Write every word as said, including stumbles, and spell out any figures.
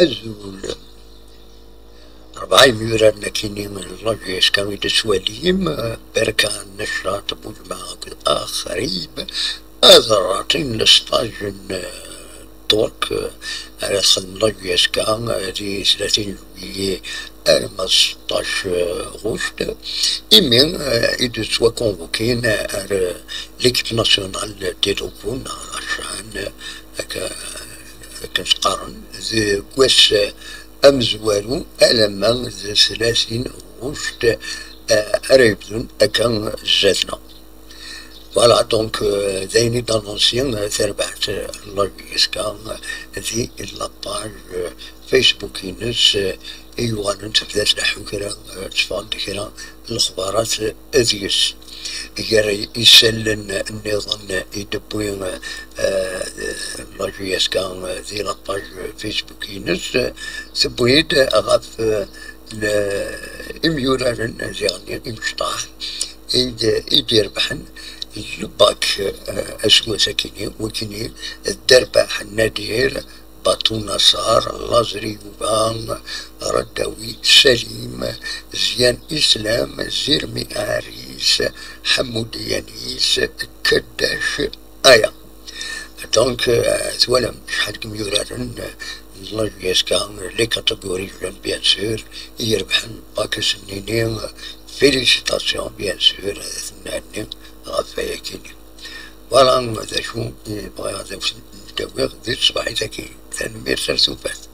Azul. Rebɛa imyuraren akkin n la J S K i d-tettwalim, Berka, Naccaṭ, Buǧemɛa akked Axrib, ad ṛaṭin lesṭaj n, eh, Ṭṭurk, eh, ara txedmem la J S K, eh, di tlatin juillet arma d seṭṭac, eh, ɣuct. Imi, eh, i d-ttwakonvukin ar, eh, l'équipe nationale des Dogon, neɣ la CHAN, eh, akka, akken s-qqaren, deg wass amezwaru alamma d tlatin ɣuct, eh, ara yebdun akka zdat-neɣ. Voilà, donc, euh, d ayen i d-annoncé, euh, tarbaɛt, euh, n la J S K, euh, di la page, euh, Facebook-ines, euh, i yuɣalen tebda tleḥḥu kra, euh, tteffɣen-d kra n lexbarat, euh, deg-s. Gar isallen nniḍen i d-tewwi, euh, la J S K, euh, di la page Facebook-ines, euh, tewwi-d ɣef, euh, l-, imyuraren diɣen imecṭaḥ i d-, i d-irebḥen le bac, eh, aseggas akkin-i, wikini d-terbeḥ Nadir, Batu Naṣer, Laẓri Yuba, Raddawi Salim, Zyan Islam, Zirmi Aris, Ḥamud Yanis, Kaddac Aya. Donc, euh, twalam acḥal n yimyuraren, euh, n la J S K, les catégories jeunes, bien sûr, i irebḥen, pas que s-nini, euh, félicitations, bien sûr, euh, tenna-nni ɣef wayagi-nni. Voilà, d acu i bɣiɣ ad awen-d-awiɣ di tṣebḥit-agi. Tanemmirt ar tufat.